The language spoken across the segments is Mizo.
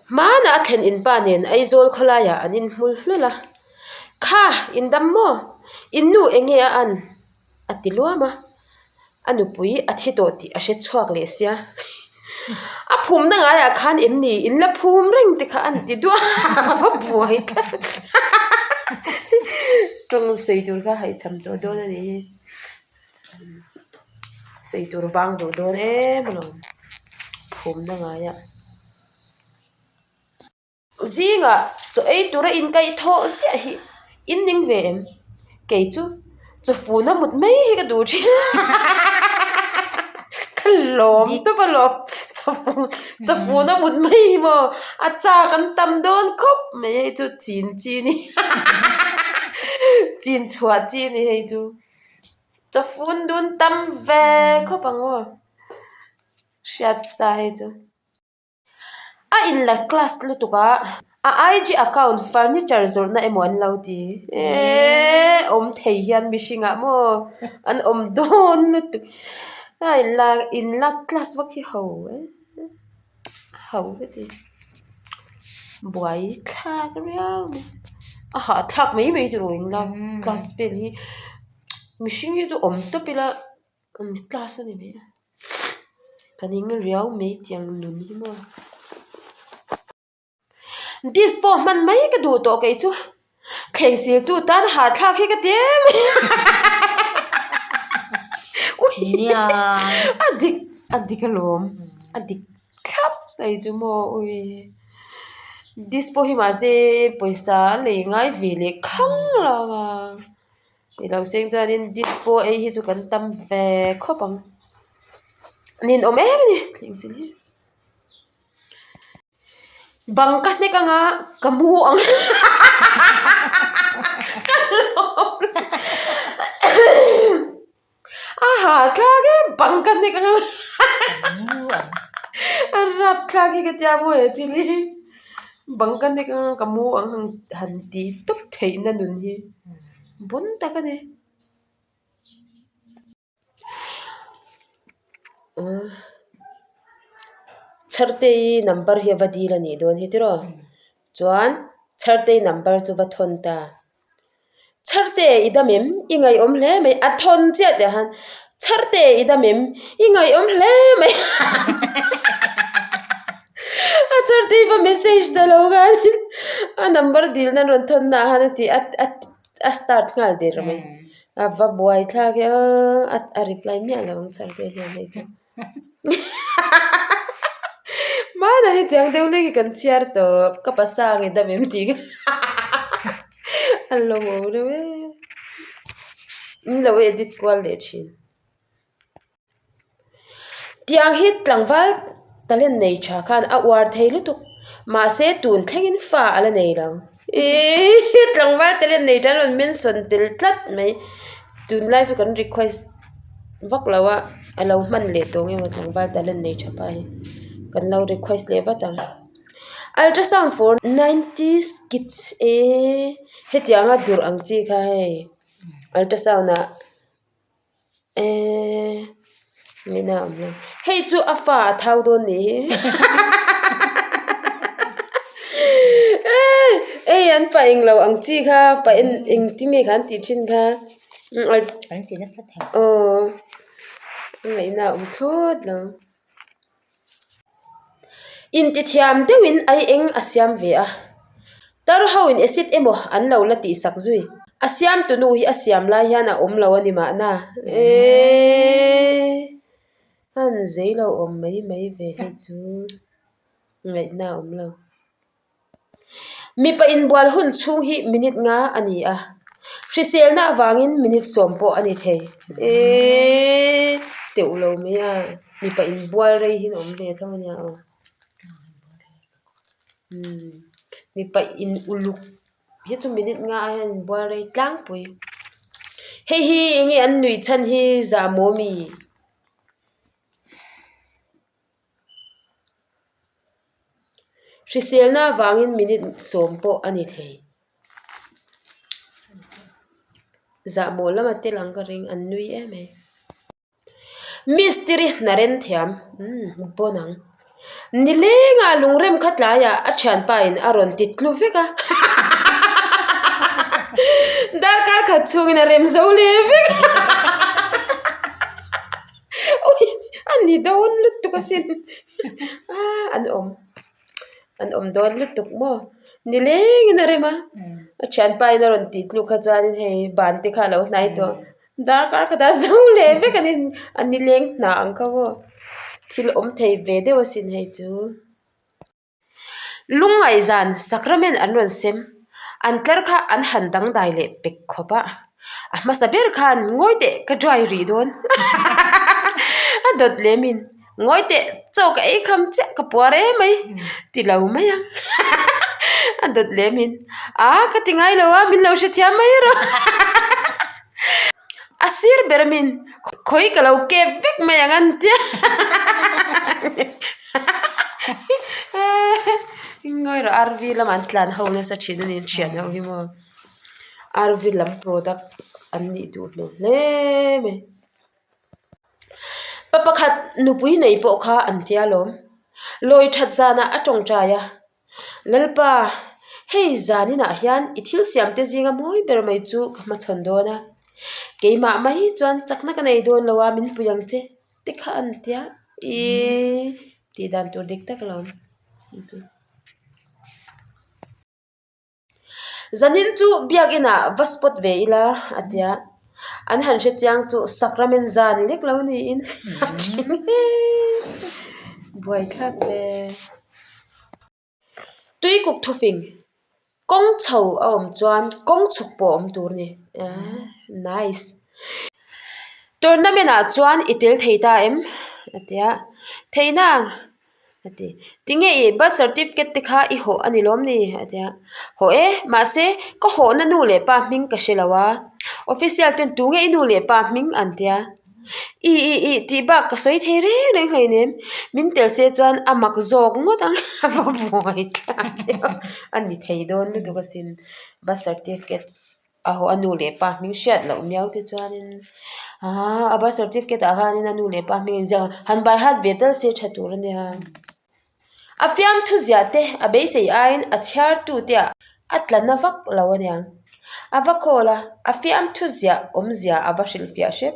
Hmanah a thlen inpa nen Aizawl khawlaiah an inhmul hlul a. Kha, in dam maw? In nu eng nge a an? A ti luam a. A nupui a thi tawh tih a hre chhuak leh sia. A phumna ngaiah khan em ni? In la phum reng te kha an ti duah a va buai tlat. Tawng sawi tur kha haihcham tawh dawn a nih hi. Sawi tur vang duh dawn em alawm phumna ngaiah. Zingah chaw ei tura inkaih thawh ziah hi in ning ve em? Kei chu chaw fun a mut mai hi ka duh thin ka lawm tawp alawm chaw fun a mut mai hi maw a chak an tam dawn khawp mai hei chu chin chi a ni chin chhuah chi a ni hei chu. Chawfun dun tam ve khawp ang aw hriat sa hei chu. A in la class lutuk a a IG account furniture zawrhna emaw an lo ti eee awm thei hian mihring ah maw an awm dawn lutuk a in la in la class vak hi ho e ho ka ti buai thlak riau mai a hahthlak mai mai tur in la class vel hi mihring hi chu awm tawp ila an class a ni mai a ka ning riau mai tiang nun hi maw. Disc pawh hman mai ka duh tawh kei chu thleng sil tu tan hahthlak hi ka ti em ui a dik a dik alawm a dik thlap mai chu maw ui disc pawh hi mahse pawisa a lei ngai ve leh khang lo a tih loh seng chuanin disc pawh ei hi chu kan tam ve khawp ang ninawm em a ni thleng sil hi. Bang ka hnek anga ka mu ang a hahthlak e bang ka hnek anga a rapthlak hi ka tia maw he thil hi bang ka hnek anga ka mu ang han tih tawp theihna nun hi bon tak a ni. Chhartei number hi a va dil a nih dawn hi tiraw chuan chhartei number chu va thawn ta chharte i dam em i ngaihawm hle mai a thawn chiah tih ah khan chharte i dam em i ngaihawm hle mai a chhartei va message ta lo khanin a number dil nan rawn thawn na ah khan a ti a a start nghal der mai a va buai thlak e aw a reply miah lo ang char te hian hei chu hmanah hetiang deuh hlek hi kan chhiar tawp ka pasang i dam em tih kha a lo awm reuh e in lo edit kual leh thin. Tiang hi tlangval talent nei tha khan a uar thei lutuk mahse tun thlengin fa a la nei lo ihh tlangval talent nei tha an rawn mention tel tlat mai tunlai chu kan request vak lo a a lo hman leh tawh nge maw tlangval talent nei tha pa hi kan lo request leh vat ang ultrasound for nineties kids eee hetianga durh ang chi kha hei ultrasound ah. Eee min a awm lo hei chu a fa a thau dawn nih hi ei an pa englo ang chi kha pa en engtin nge kha an tih thin kha an ti nasa thei aw a ngaihna a awm thlawt lo. Intithiam deuhin ai eng a siam ve a, tar hoin acid emaw an lo la tihsak zui. A siamtu nu hi a siam lai hian a awm lo a ni mahna. Eeeee an zei lo awm mai mai ve hei chu ngaihna a awm lo. Mipa inbual hun chhung hi minute nga a ni a, hriselna avangin minute sawm pawh a ni thei. Eeeee teuh lo mai a, mipa inbual rei hi an awm ve tho a nia aw. Umm mipa in uluk hi chu minute nga ah hian inbual rei tlangpui. Hei hi eng nge an nuih chhan hi zahmawh ami? Hriselna avangin minute sawm pawh a ni thei. Zahmawh lama tel ang ka ring an nui em mai. Mistiri hna rem thiam umm bon ang. Nilenga lungrem kha tlaiah a thianpain a rawn ti tlu vek a. Darkar khat chhungin a rem zo leh vek a. Ui a ni dawn lutuk asin. An awm an awm dawn lutuk maw. Nilengin a rem a. A thianpain a rawn tih tluk kha chuanin hei ban te kha a lo hnai tawh. Darkar khat a zo leh vek an in a nileng hna ang kha maw. Thil awm thei ve deuh asin hei chu. Lungngaih zan sacrament an rawn sem. An tlar kha an han dangdai leh pek khawp a. A hmasa ber khan ngawi teh ka dry rih dawn. A dawt lem in ngawi teh chaw ka ei kham chiah ka puar em mai ti lo mai ang. A dawt lem in a ka ti ngai lo a min lo hrethiam mai rawh. A sir ber min khawi ka lo kep vek mai ang an tia. Ngawi rawh RV lamah an tlan ho nasa thin a ni an thian ho hi maw. RV lam product an nih duh hmel hle mai. Pa pakhat nupui nei pawh kha an tia lawm. Lawi that zanah a tawngtai a, Lalpa, hei zaninah hian i thil siamte zinga mawi ber mai chu ka hmachhawn dawn a. Keimah mai chuan chakna ka nei dawn lo a, min pui ang che te kha an tia. Ih tih dan tur dik tak lo. Zanin chu biakinah va spot ve ila a tia. An han hre chiang chu sacrament zan lek lo niin a ṭhen hle. Buaithlak ve. Tuikuk thufing kawng chho a awm chuan kawng chhuk pawh a awm tur a ni. Nice. Tournament ah chuan i tel thei ta em? A tia. Thei na. A ti. Tinge i birth certificate te kha i hawh a ni lawm ni? A ti a. Hawh e, mahse ka hawhna nu leh pa hming ka hre lo a. Official ten tunge i nu leh pa hming an tia. I i i tih bak ka sawi thei reng reng hleinem. Min tel se chuan a mak zawk ngawt ang a va buai thlak a ni thei dawn lutuk asin birth certificate. A haw a nu leh pa hming hriat loh miau te chuanin aaa a birth certificate ah khanin a nu leh pa hming a inziak a han by heart ve tal se tha tur a nia. A fiamthu ziah te a beisei aiin a chhiar tu te ah a tla na vak lo a niang. A va call a, a fiamthu ziah awmzia a va hrilhfiah hrep.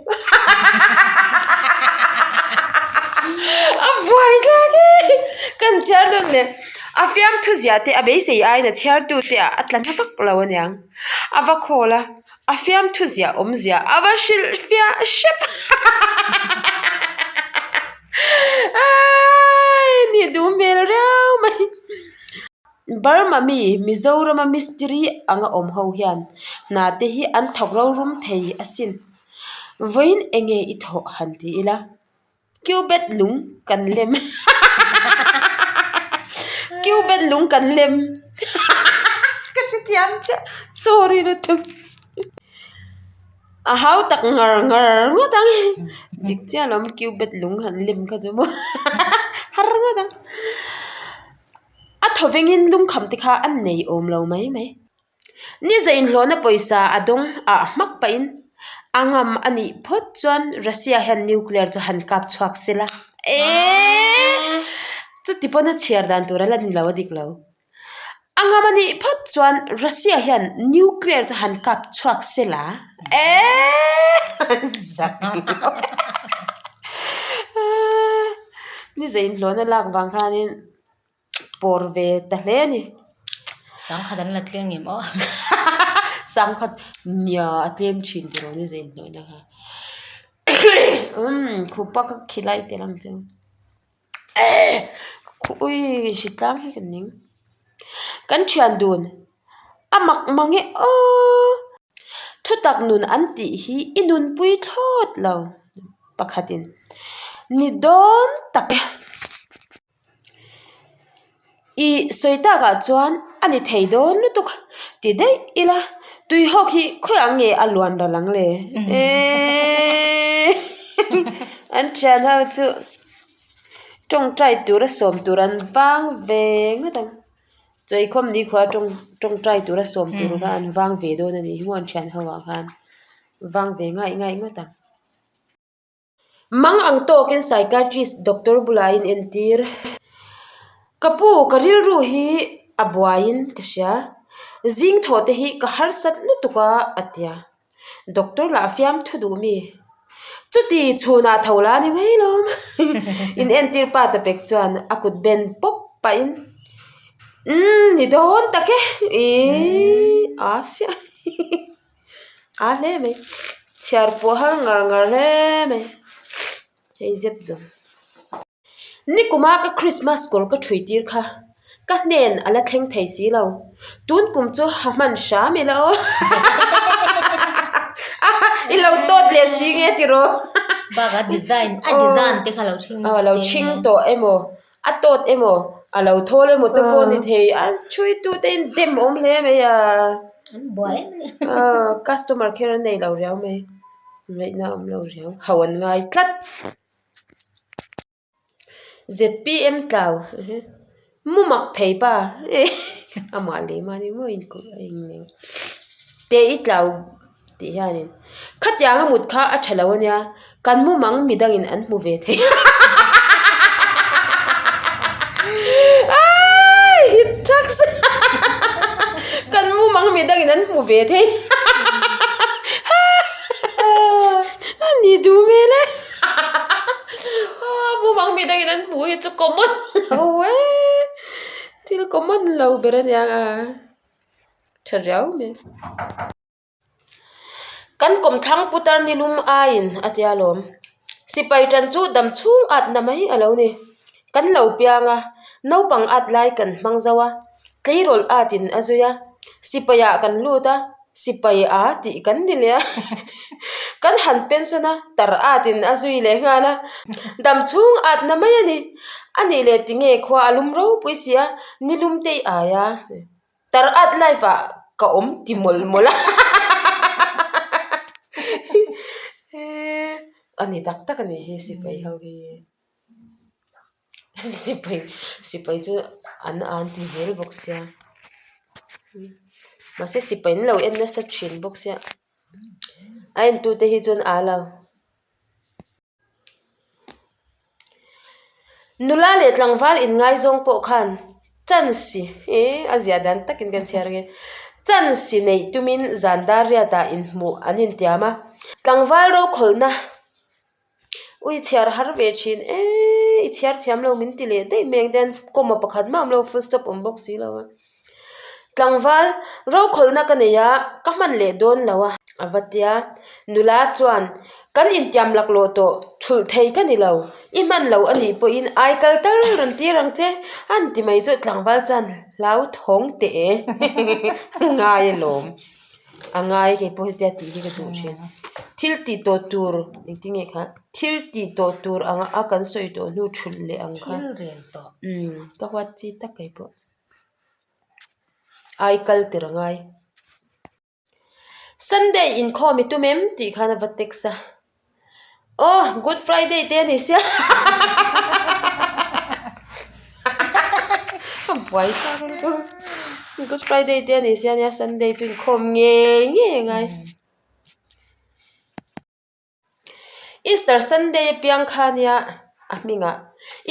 A buai thlak e! Kan chhiar dawn leh a fiamthu ziah te a beisei aiin a chhiar tu te ah a tla na vak lo a niang. A va call a, a fiamthu ziah awmzia a va hrilh fiah hrep Aii nih duh hmel riau mai. Burma mi Mizorama mistiri anga awm ho hian hna te hi an thawk rorum thei asin. Vawiin enge i thawh han ti ila. Cubed lung kan lem Cubed lung kan lem ka hrethiam chiah sorry lutuk a hau tak ngar ngar ngawt ang dik chiah alawm cubed lung han lem kha chu maw har ngawt ang a thawvengin lungkham te kha an nei awm lo mai mai. Ni za inhlawhna pawisa a dawng ah hmak pahin a ngam a nih phawt chuan Russia hian nuclear chu han kap chhuak se la eeee chuti pawn a chhiar dan tur a la ni lo a dik lo. A ngam a nih phawt chuan Russia hian nuclear chu han kap chhuak se la eeee zak lo ni za inhlawhna lak vang khanin. pawr ve ta hle a ni. Sangkhat an la tleng ngem aw. Sangkhat nia a tlem thin tiraw ni zin hnawih na kha. Umm khupa kha khilai tel ang chu. Ui hritlang hi ka ning. Kan thian dun a mak mang e aw. Thutak nun an tih hi i nunpui thlawt lo pakhatin ni dawn tak e. I sawi takah chuan a ni thei dawn lutuk ti daih ila tuihawk hi khawiah nge a luan ral ang le eeeee an thian ho chu tawngtai tura sawm tur an vang ve ngawt ang chawikhawm ni khua tawng tawngtai tura sawm tur kha an vang ve dawn a nih hi maw an thian ho ah khan vang ve ngaih ngaih ngawt ang. Mang ang tawkin psychiatrist doctor bulah a inentir. Ka pu, ka rilru hi a buaiin ka hria. Zing thawh te hi ka harsat lutuk a, a ti a. Doctor lah a fiam thu duh mi. Chuti chhunah tho la ni mai lawm. In entir pa ta pek chuan a kut ben pawp pahin, Umm, ni dawn tak e, ih a siah a hle mai. Chhiar pawh har ngar ngar hle mai. Hei zet zawng. Nikuma ka Christmas kawr ka ṭhui tir kha ka hnen a la thleng thei si lo. Tun kum chu ha hman hram ila aw. I lo tawt leh si nge tiraw? Bak a design, a design te kha lo ṭhing Aw lo ṭhing tawh emaw, a tawt emaw, a lo thawl emaw te pawh ni thei. A ṭhui tu te in dem awm hle mai a. An buai em a ni. Aw customer care an nei lo riau mai. Ngaihna awm lo riau. Ho an ngai tlat. ZPM tlau mu mak thei pa amah leh mahni maw in kawh a inleng teh i tlau tih hianin khatiang a mut kha a tha lo ania kan mumang midangin an hmu ve thei aii hit thaks kan mumang midangin an hmu ve thei a ni duh hmel e. Mumang mi dangin an hmuh hi chu common lo e thil common lo ber a nia a tha riau mai kan kawmthlang putar ni lum aiin a tia lawm sipai tan chu dam chhung at na mai a lo ni kan lo piang a naupang at lai kan hmang zo a tleirawl at in a zui a sipai ah kan lut a. Sipai a tih kan ni leh a, kan han pension a, tar at in a zui leh nghal a, dam chhung at na mai a ni. A nih leh tinge khua a lum ropui si a, ni lum te i ai a, tar at life ah ka awm ti mawlh mawlh a a ni tak tak a nih hi sipai ho hi. Sipai sipai chu an an ti zel bawk sia mahse sipai an lo en nasa thin bawk sia a en tute hi chuan aa lo. Nula leh tlangval inngaizawng pawh khan chance ih a ziah dan takin kan chhiar ange chance neih tumin zan dar riatah inhmuh an intiam a tlangval rokhawlhna. Ui chhiar har ve thin e i chhiar thiam lo min ti leh daih mai ang ten comma pakhat mah awm lo full stop awm bawk si lo a tlangval rokhawlhna ka nei a ka hman leh dawn lo a a va tia nula chuan kan intiam laklawh tawh thulh thei ka ni lo i hman lo a nih pawhin ai kal tal rawn tir ang che a han ti mai chu tlangval chuan hlauthawng teh e ngai alawm. A ngai kei pawh hetia tih hi ka duh thin. Thil tih tawh tur engtin nge kha thil tih tawh tur ang a kan sawi tawh hnu thulh leh ang kha. Thil rel tawh. Umm ka huat chi tak kei pawh. Ai kal tir a ngai. Sunday inkhawm i tum em tih khan a va text a. Aw good friday te a ni sia a buai thlak lutuk good friday te a ni sia nia sunday chu inkhawm ngei ngei a ngai easter sunday apiang kha nia a hmingah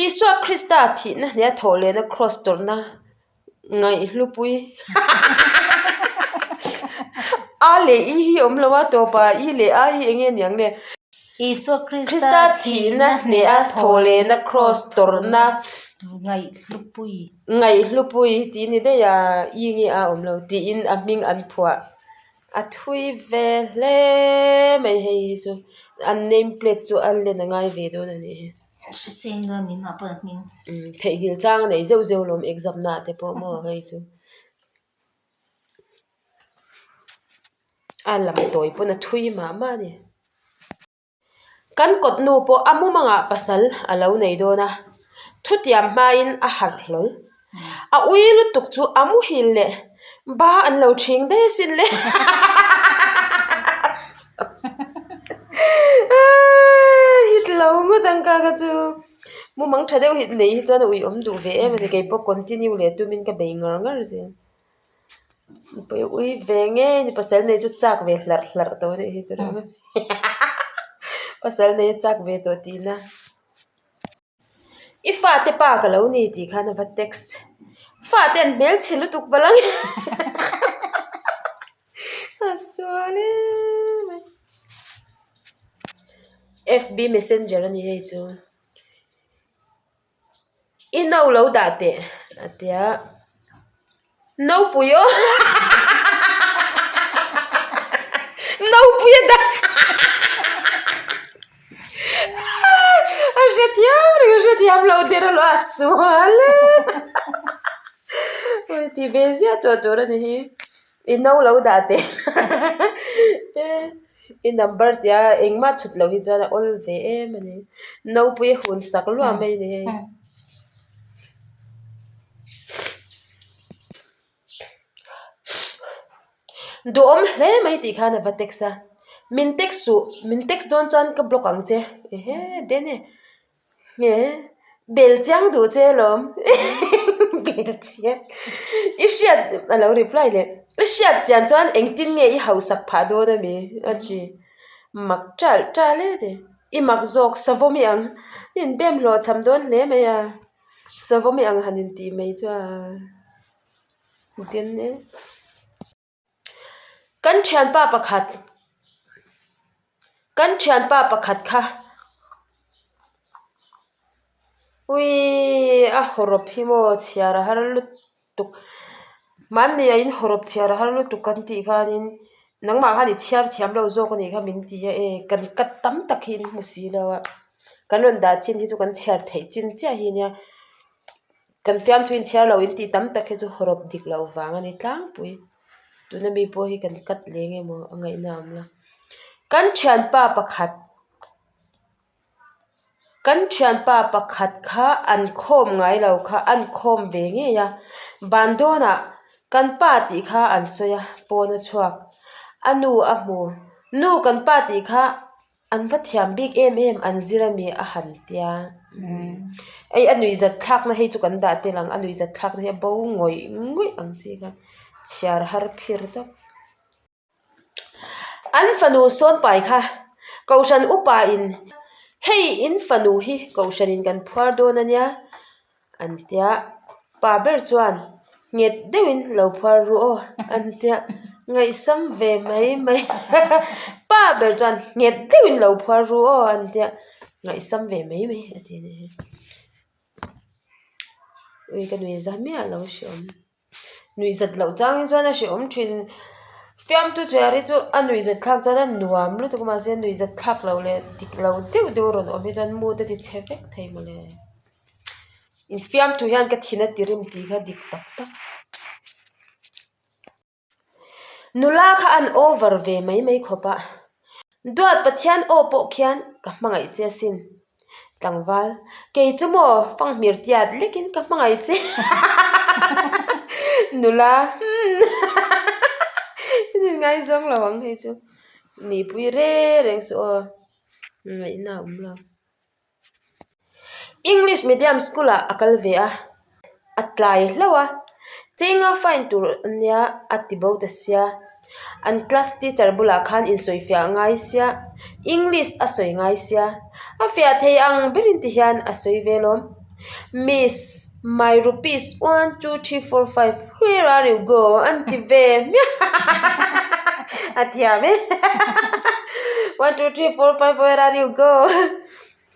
Isua Krista thihna hniah thawh lehna cross tawrhna. Ngaihhlupui A leh I hi awm lo a tawp a I leh A hi eng nge niang le? Isua Krista thihna hneha thawhlehna cross tawrhna Ngaihhlupui Ngaihhlupui tih ni daih a I nge A awm lo tiin a hming an phuah. A thui ve hle mai hei hi chu an name plate chu a len a ngai ve dawn a nih hi. Hriseng dawn min mah pawh a hming. Umm theihnghilh chang a nei zeuh zeuh lawm exam na ah te pawh maw hei chu a lam tawi pawn a thui mah mah a ni. Kan kawt nu pawh a mumangah pasal a lo nei dawn a, thutiam hmain a harh hlawl. A ui lutuk chu a muhil leh ba an lo ṭhing daih asin le. Hit lo ngawt ang ka kha chu. Mumang ṭha deuh hi nei hi chuan a ui awm duh ve em a ni. Keipawh continue leh tumin ka bei ngar ngar zel. Nupui ui ve ngei ni pasal nei chu chak ve hlarh hlarh tawh anih hi tiraw pasal nei a chak ve tawh tihna. I fate pa ka lo ni tih khan a va text. Fate an hmelchhe lutuk va lang a sual em mai. FB messenger a ni hei chu. I no lo dah teh a ti a. Nopui aw Nopui a dah a hrethiam reng a hrethiam lo der a lo a sual e ti ve ziah tawh tur a ni hi i no lo dah teh i number tia engmah chhut loh hi chuan a awl ve em a ni nopui a hun sak luah mai a ni hei. Duhawm hle mai tih khan a va text a, min text suh, min text dawn chuan ka block ang che, ehe den e, nge bel chiang duh che alawm bel chiang i hriat a lo reply leh i hriat chian chuan engtin nge i hausak phah dawn ami a ti mak ṭalh ṭalh e ti i mak zawk savawm i ang i inbem hlawh cham dawn hle mai a. Savawm i ang han intih mai chu a den e. Kan thianpa pakhat kan thianpa pakhat kha ui a hawrawp hi maw chhiar a har lutuk mahni a in hawrawp chhiar a har lutuk kan tih khanin nangmah khan i chhiar thiam lo zawk a nih kha min ti a e kan cut tam tak hi in hmu si lo a. Kan rawn dah chin hi chu kan chhiar theih chin chiah hi nia kan fiamthu in chhiar lo in tih tam tak hi chu hawrawp dik loh vang a ni tlangpui tuna mi pawh hi kan cut leh nge maw a ngaihna a awm lo kan thianpa pakhat kan thianpa pakhat kha an khawm ngai lo kha an khawm ve ngei a ban dawnah kan pa tih kha an sawi a pawn a chhuak a nu a hmu nu kan pa tih kha. An va thiam bik em em an zir a mi a han tia ei a nuih zat thlak na hei chu kan dah tel ang a nuih zat thlak na hi a bo ngawih ngawih ang chi kha chhiar har phir tawp. An fanu sawn pai kha kohhran upa in hei in fanu hi kohhran in kan phuar dawn a nia. An tia, pa ber chuan nghet deuhin lo phuar ru aw an tia, ngaihsam ve mai mai pa ber chuan nghet deuhin lo phuar ru aw an tia, ngaihsam ve mai mai a ti a ni hei. Ui ka nui za miah lo hreawm. Nuihzat loh chang hi chuan a hrehawm thin. Fiamtu chhiar hi chu a nuihzat thlak chuan a nuam lutuk a mahse nuihzat thlak loh leh dik lo deuh deuh a rawn awm hi chuan mood a ti chhe vek thei mawle. Infiamtu hian ka thin a ti rim tih kha dik tak tak. Nula kha an over ve mai mai khawp a, Duat Pathian aw pawh khian ka hmangaih che asin. Tlangval, kei chu maw fanghmir tiat lekin ka hmangaih che. Nula, humm in ngaizawng lo ang hei chu. Nihpui reng reng suh aw, ngaihna a awm lo. English medium school ah a kal ve a, a tlai hlauh a, chenga fine tur ania a ti bo ta sia, an class teacher bulah khan insawifiah ngai sia, English a sawi ngai sia, a fiah thei ang berin ti hian a sawi ve lawm, Miss my rupees one two three four five where are you go an ti ve hmiah a thiam e one two three four five where are you go.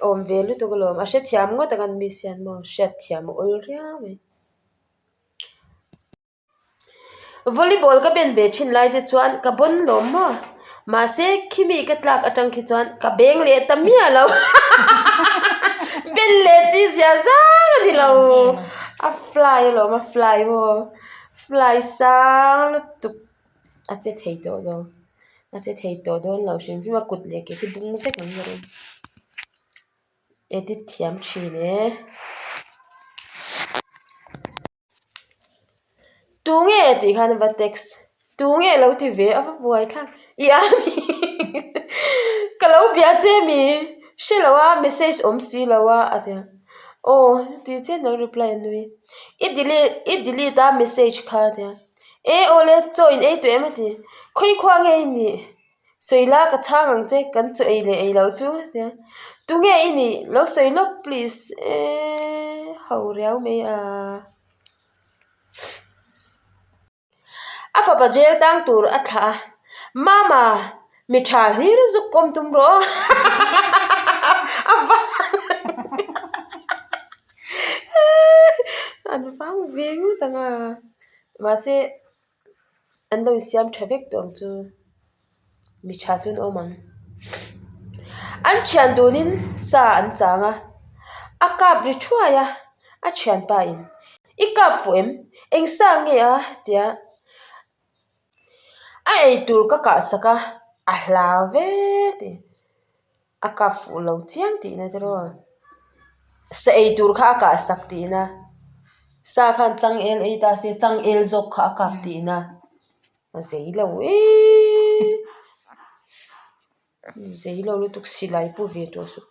Awm ve lutuk alawm a hrethiam ngawt ang an miss hian maw hriatthiam a awl riau mai. Volleyball ka ben ve thin lai te chuan ka bawn lawm maw mahse khimi ka tlak atang khi chuan ka beng leh ta miah lo ben leh chi zia zang a ni lo a fly alawm a fly maw fly sang lutuk a che thei tawh lo. A che thei tawh dawn lo hrim hrim a kut leh ke khi bung vek ang ber in edit thiam thin e. Tunge tih khan va text tunge lo ti ve a va buai thlak i a mi ka lo bia che mi hre lo a message awm si lo a a ti a aw tih chiah lo reply a nui i delete i delete a message kha a ti a. E awle chaw in ei tawh em a ti. Khawi khua nge i nih? Sawi la ka chhang ang che kan chaw ei leh ei loh chu tia tunge i nih lo sawi lawk please eee ho riau mai a. A fapa jail tang tur a thlah a mama mi tha hlir zuk kawm tum rawh a vang an vang ve ngawt ang a mahse. An lo insiam tha vek tawh ang chu mi tha chu an awm ang. An thian dunin sa an chang a, a kap ri thuai a, a thianpa in i kap fuh em? Eng sa nge a? Tia a eitur ka kah sak a, a hlau ve tih. A kap fuh lo chiang tihna te rawh. Sa ei tur kha a kah sak tihna. Sa khan changel ei ta se changel zawk kha a kap tihna. A zei lo eee. Zei lo lutuk silai pu ve tawh suh.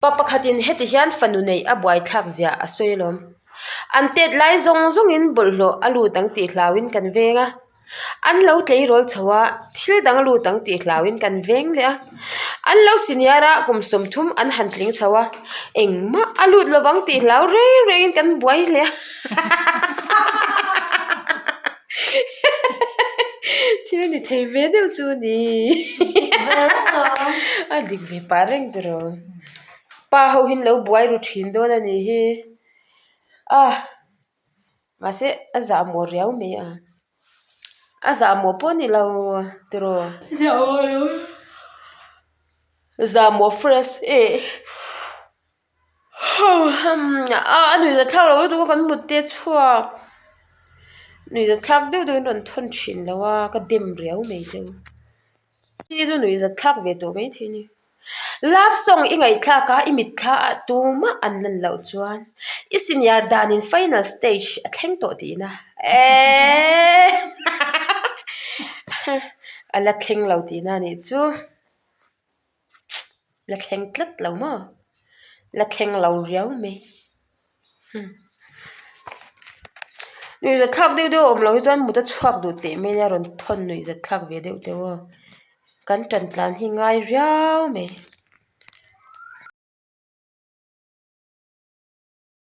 Pa pakhatin heti hian fanu neih a buaithlak zia a sawi alawm. An tet lai zawng zawngin bawlhhlawh a lut ang tih hlauin kan veng a, an lo tleirawl chho a, thil dang a lut ang tih hlauin kan veng leh a. An lo senior a, kum 30 an han tling chho a, engmah a lut lovang tih hlau reng rengin kan buai leh a. Thil ni thei ve deuh chu a ni. A dik ve pah reng tiraw. Pa ho hi an lo buai ru thin dawn a nih hi. A mahse a zahmawh riau mai a. A zahmawh pawh a ni lo tiraw. Zahmawh fresh e. A nuihzat thlak loh lutuk a kan mut te chhuak nuihzat thlak deuh deuhin rawn thawn thin lo a ka dem riau mai cheu hei chu nuihzat thlak ve tawh mai thei a ni love song i ngaihthlak a i mitthla ah tumah an lan loh chuan i senior danin final stage a thleng tawh tihna eeee a la thleng lo tihna a nih chu. La thleng tlat lo maw? La thleng lo riau mai. Nuihzat thlak deuh deuh a awm loh hi chuan mut a chhuak duh teh mai nia rawn thawn nuihzat thlak ve deuh deuh aw. Kan tan tlan hi ngai riau mai.